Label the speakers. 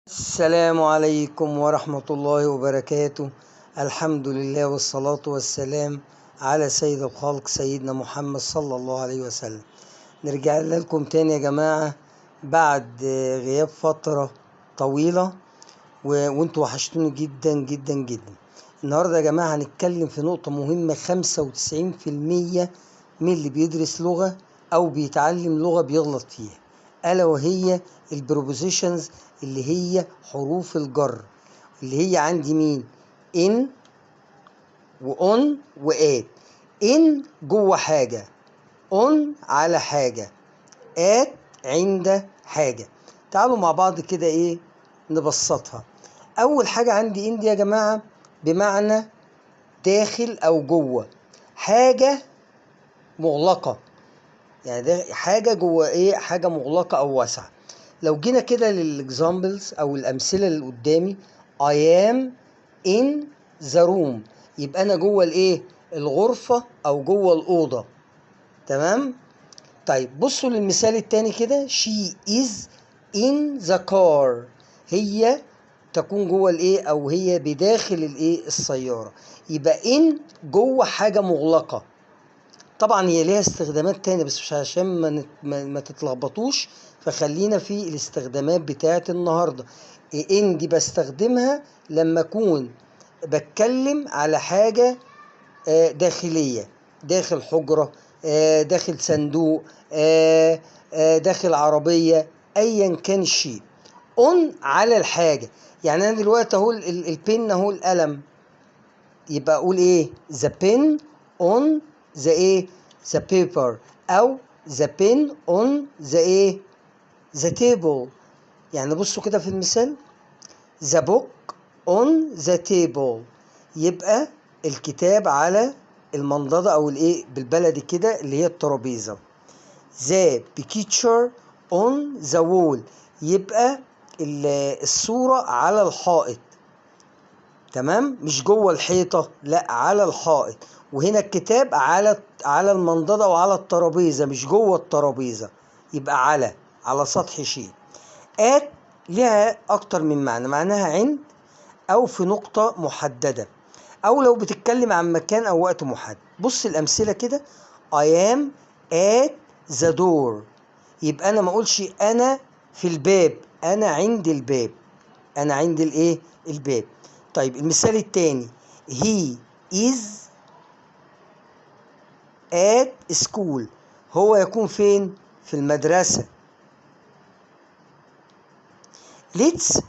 Speaker 1: السلام عليكم ورحمة الله وبركاته. الحمد لله والصلاة والسلام على سيد الخلق سيدنا محمد صلى الله عليه وسلم. نرجع لكم تاني يا جماعة بعد غياب فترة طويلة، وانتوا وحشتوني جدا جدا جدا. النهاردة يا جماعة هنتكلم في نقطة مهمة. 95% من اللي بيدرس لغة أو بيتعلم لغة بيغلط فيها، ألا وهي ال prepositions اللي هي حروف الجر، اللي هي عندي مين؟ in و on و at. in جوه حاجة، on على حاجة، at عند حاجة. تعالوا مع بعض كده ايه نبسطها. أول حاجة عندي in دي يا جماعة بمعنى داخل أو جوه حاجة مغلقة، يعني ده حاجة جوه ايه، حاجة مغلقة أو واسعة. لو جينا كده لل examples أو الأمثلة اللي قدامي، I am in the room، يبقى أنا جوه الايه، الغرفة أو جوه الأوضة. تمام؟ طيب بصوا للمثال التاني كده، she is in the car، هي تكون جوه الايه، او هي بداخل الايه، السيارة. يبقى in جوه حاجة مغلقة. طبعا هي ليها استخدامات تانية بس مش عشان ما تتلخبطوش، فخلينا في الاستخدامات بتاعت النهاردة. in دي بستخدمها لما اكون بتكلم على حاجة داخلية، داخل حجرة، داخل صندوق، داخل عربية، ايا كان الشيء. on على الحاجة، يعني انا دلوقتي اهو ال pen اهو القلم، يبقى اقول ايه، the pen on the ايه، the paper، او the pen on the ايه، the table. يعني بصوا كده في المثال، the book on the table، يبقى الكتاب على المنضدة او الايه بالبلدي كده اللي هي الترابيزة. the picture on the wall، يبقى الصورة على الحائط. تمام؟ مش جوه الحيطة، لا على الحائط. وهنا الكتاب على المنضدة وعلى الترابيزة، مش جوه الترابيزة، يبقى على سطح شيء. at لها أكتر من معنى، معناها عند أو في نقطة محددة، أو لو بتتكلم عن مكان أو وقت محدد. بص الأمثلة كده، I am at the door، يبقى أنا ما أقولش أنا في الباب، أنا عند الباب، أنا عند الإيه، الباب. طيب المثال التاني، he is at school، هو يكون فين؟ في المدرسة. Let's